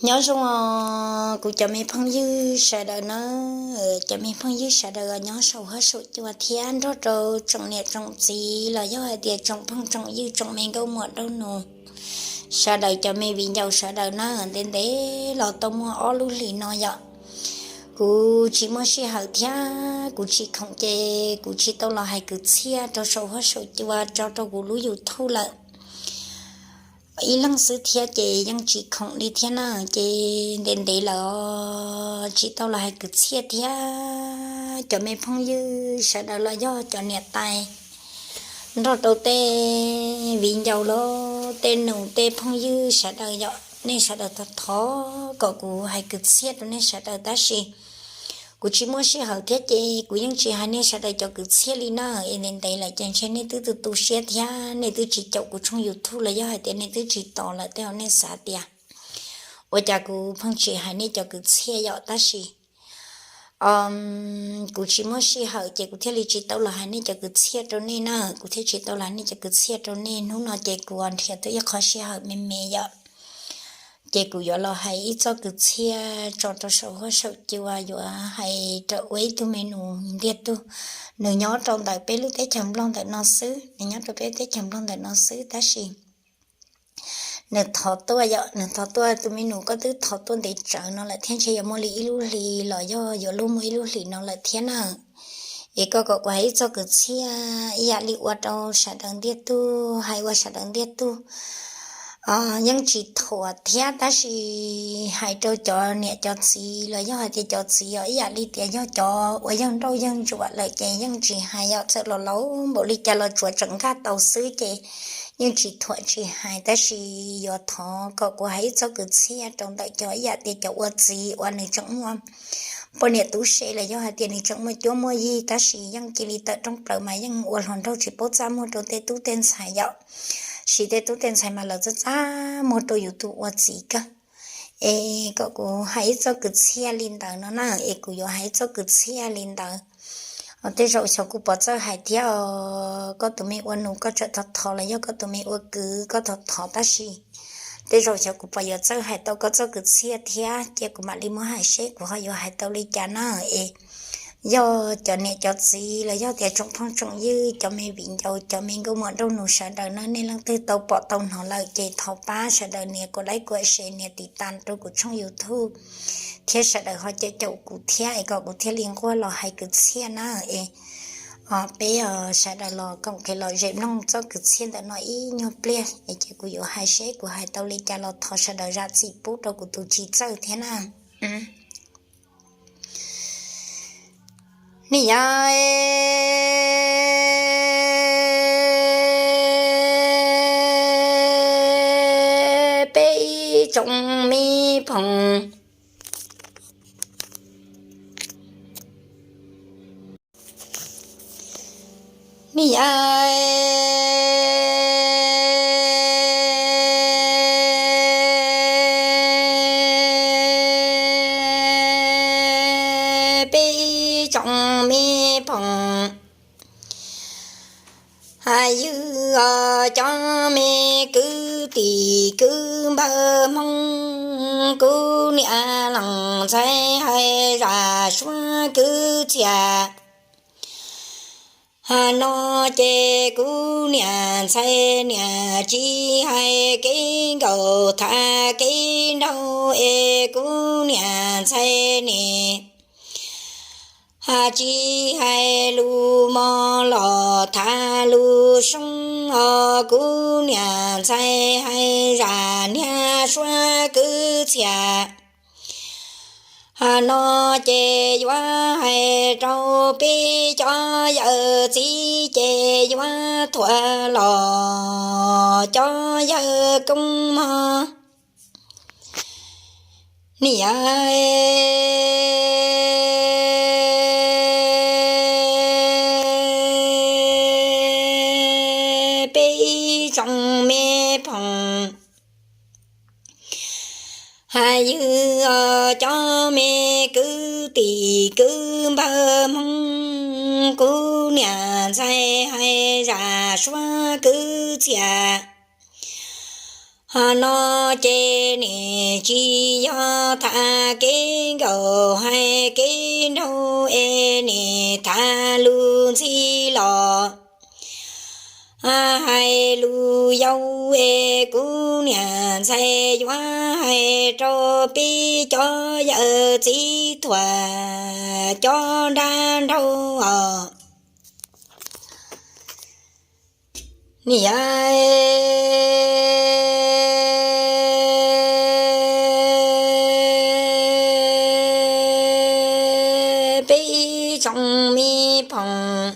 Nyob zoo os kuv cov me phooj ywg sawv daws na, cov me phooj ywg sawv daws nyob saum huab saum cua thiab nrog rau tsoom niam tsoom txiv los yog hais tias tsoom phooj tsoom ywg tsoom me nkauj muam nraug nus, sawv daws cov me viv ncaus sawv daws na, ntev ntev los tau muaj ob lub hlis no yom, kuv tsis muaj sij hawm thiab kuv tsis khoom ces kuv tsis tau los hais kwv txhiaj rau saum huab saum cua tso rau kuv lub YouTube lawm. Ib leeg xwb thiab ces yeej tsis khoom li thiab na, ces ntev ntev lawm tsis tau los hais kwv txhiaj thiab. Cov me phooj ywg sawv daws los yog cov niam tais nrog rau tej viv ncaus los tej nus tej phooj ywg sawv daws yom, nej sawv daws thov thov kom kuv hais kwv txhiaj rau nej sawv daws tab sis kuv tsis muaj sij hawm thiab ces kuv yeej tsis hais nej sawv daws cov kwv txhiaj li na. Es ntev ntev lawm ces ntshe nej twb tu tu siab thiab nej twb tsis caum kuv tshooj YouTube los yog hais tias nej twb tsis tos lawm tej zaum nej xav tias ua cas kuv pheej tsis hais nej cov kwv txhiaj yom, tab sis kuv tsis muaj sij hawm ces kuv thiaj li tsis tau los hais nej cov kwv txhiaj rau nej na, kuv thiaj tsis tau los hais nej cov kwv txhiaj rau nej. Hnub no ces kuv nrhiav tau ib qho sij hawm me me yom, ces kuv yuav los hais ib txoj kwv txhiaj tso rau saum huab saum cua, yuav hais rau ua ib tug me nus ntiag tug, nws nyob rau ntawm peb lub teb chaws Nplog ntawm no xwb, nws nyob rau peb teb chaws Nplog ntawm no xwb tab sis nws thov tuaj yom, nws thov tuaj, tus me nus koj twb thov tuaj ntev tsawv no lawm thiab, ntshe yuav muaj li ib lub hlis los yog yuav luag muaj ib lub hlis no lawm thiab na. Es koj kom kuv hais ib txoj kwv txhiaj ib yam li ua rau sawv daws ntiag tug, hais ua sawv daws ntiag tug yeej tsis thuam thiab tab sis hais rau cov niam cov txiv los yog hais tias cov txiv os, ib yam li tias yog cov uas yawg nrauj yawg ntsuam lawm ces yeej tsis hais yom, txawm los laus npaum li cas los tsuav tseem nkag tau xwb ces yeej tsis thuam tsis hais tab sis yuav thov kom kuv hais ib txoj kwv txhiaj rau ntawm cov ib yam tias cov ua txiv uas nws tseem muaj poj niam tub se los yog hais tias nws tseem muaj cuab muaj yig tab sis yeej cia li tawm rooj plaws mas yeej ua hluas nraug tsis paub txaj muag rau tej tub tej ntxhais yom, siv tej tub tej ntxhais mas lawv txaj txaj muag rau yus tus ua txiv kawg. Es kom kuv hais ib txoj kwv txhiaj li ntawd no na, es kuv yuav hais ib txoj kwv txhiaj li ntawd. Tej zaum xyov kuv puas txawj hais thiab os, koj tus me ua nus koj tsam thov thov los yog koj tus me ua kwv koj thov thov tab sis tej zaum xyov kuv puas yuav txawj hais tau koj txoj kwv txhiaj thiab, cia kuv mam li muab hais seb kuv ho yuav hais tau li cas na. Es yog cov niam cov txiv los yog tias tsoom phooj tsoom ywg cov me viv ncaus cov me nkauj muam nraug nus sawv daws na, nej leej twg tau pom tau hnov lawm ces thov pab sawv daws nias kuam like kuam share nias tiv tas rau kuv tshooj YouTube thiab sawv daws ho caum caum kuv thiab es kom kuv thiaj li nquag los hais kwv txhiaj na. Es peb sawv daws los koom kev lom zem mloog txoj kwv txhiaj ntawm no ib nyuag pliag es ces kuv yuav hais seb kuv hais tau li cas los thov sawv daws zam txim pub rau kuv tus tsis txawj thiab na. Niam yau, peb ib tsoom me phoom. Niam yau, peb ib tsoom me phoom. Yus cov me kwv tij kwv npawg Hmoob, kuv niam leej ntxhais hais zam suab kwv txhiaj. No ces kuv niam ntxhais niam tsis hais kev nkaum tham kev nraug es kuv niam ntxhais niam tsis hais lus mos los tham lus zoo os, kuv niam ntxhais hais zam niag suab kwv txhiaj. No ces yuav hais rau peb cov yawm txiv ces yuav thuam los cov yawg koob mog. Niam yau, peb ib tsoom me phoom. Yus cov me kwv tij kwv npawg Hmoob, kuv niam ntxhais hais zam suab kwv txhiaj. No ces nim tsis yog tham kev nkaum hais kev nraug es nim tham lus ntxhi los hais lus yau es kuv niam ntxhais yuav hais rau peb cov yawm txiv thuam cov dab nraug os. Niam, peb ib tsoom me phoom,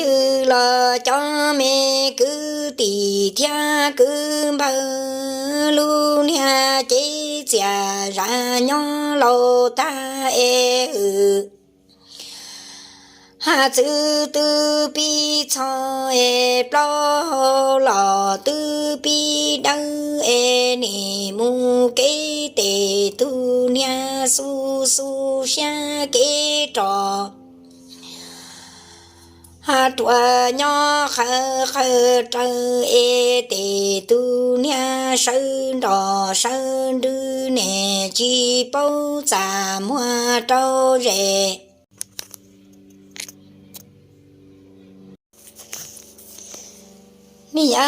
ywg los cov me kwv tij thiab kwv npawg, lub niag cev txias zam nyob laus tag es hwm, haj txwv twb pib txho es plaub hau los twb pib dawb es nim mus kev tes tug niag xu xu siab kev rov haj ruam nyob qhawv qhawv raws es tes tug niag sawv nrog sawv nrwg nim tsis paub txaj muag rau zes. Niam,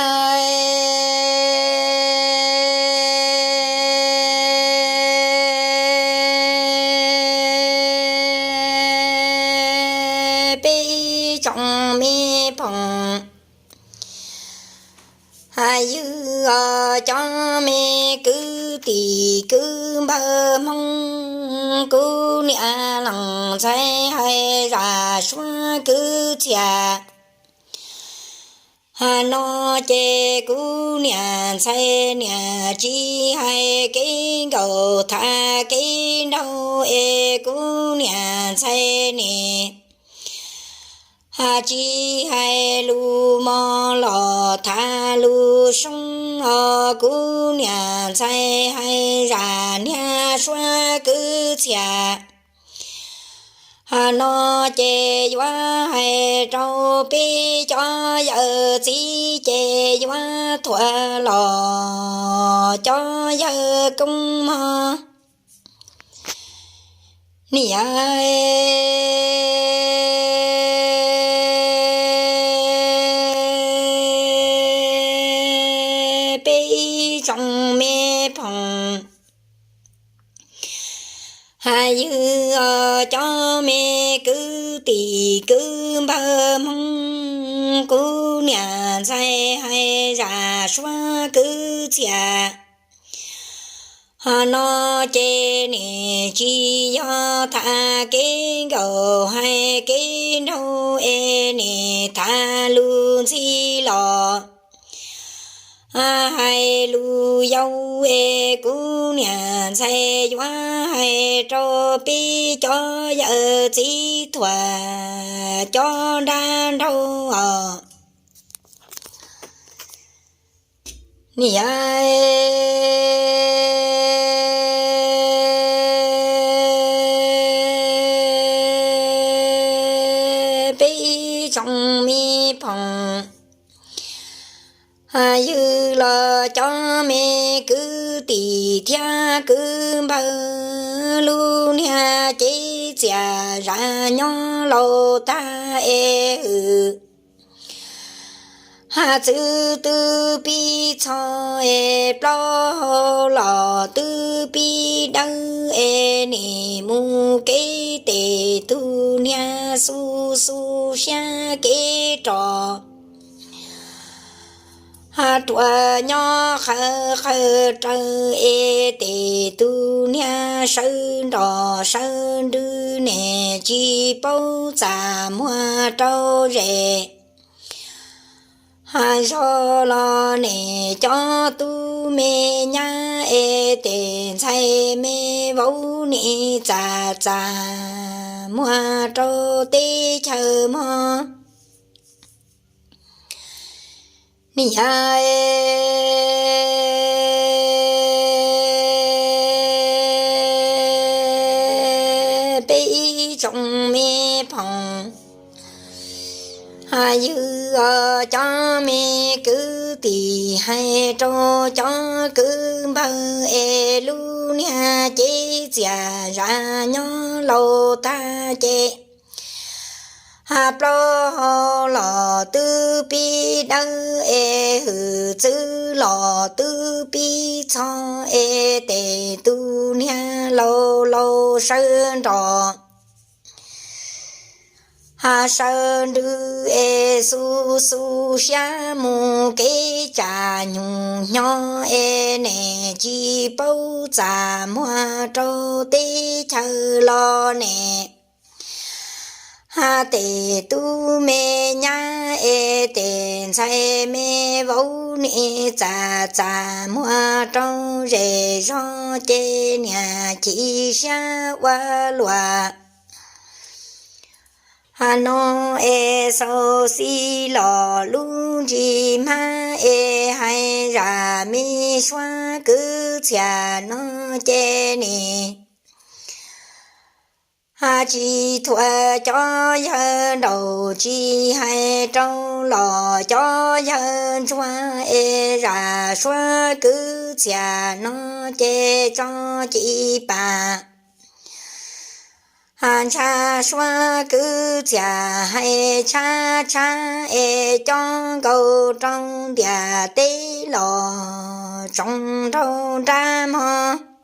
peb ib tsoom me phoom, ywg os cov me kwv tij kwv npawg Hmoob, kuv niam leej ntxhais hais zaj suab kwv txhiaj no ces kuv niam ntxhais niam tsis hais kev nkaum tham kev nraug es kuv niam ntxhais nim haj tsis hais lus mos los tham lus soob os, kuv niam ntxhais hais zaj niag suab kwv txhiaj no ces yuav hais rau peb cov yawm txiv ces yuav thuam los cov yawg koob mog. Niam, peb ib tsoom me phoom, ywg os cov me kwv tij kwv npawg Hmoob, kuv niam ntxhais hais zaj suab kwv txhiaj no ces nim tsis yog tham kev nkaum hais kev nraug es nim tham lus ntxhi los hais lus yau es kuv niam ntxhais yuav hais rau peb cov yawm txiv thuam cov dab nraug os. Niam, peb ib tsoom me phoom, ywg los cov me kwv tij thiab kwv npawg, lub niag cev txias zam nyob laus tag es hwm, haj txwv twb pib txho es plaub hau los twb pib dawb es nim mus kev tes tug niag xu xu siab kev rov haj ruam nyob qhawv qhawv raws es tes tug niag sawv nrog sawv nrwg nim tsis paub txaj muag rau zes. Haj zog los nim cov tub me nyab es tes ntxhais me vauv nim txaj txaj muag rau teb chaws mog. Niam, peb ib tsoom me phoom, ywg os cov me kwv tim hais rau cov kwv npawg es lub niag cev txias zam nyob laus tag ces ha plaub hau los twb pib dawb es hwm txwv los twb pib txho es tes tus niag laus laus sawv nrog ha sawv nrwg es xu xu siab mus kev tsam nyuj nyob es nim tsis paub txaj muag rau teb chaws los nim ha tes tub me nyab es tes ntxhais me vauv nim txaj txaj muag rau zej zog ces niam chim siab ua luaj ha no es xaus xij los lub ntsej muag es hais zaj me suab kwv txhiaj no ces nim ha tsis thuam cov yawg nraug tsis hais rau los cov yawg ntsuag es zaj suab kwv txhiaj no ces tso ci pas ha ntsha suab kwv txhiaj hais tshab tshab es cob nkaus rau ntiaj teb los tsoos nraug nrab mog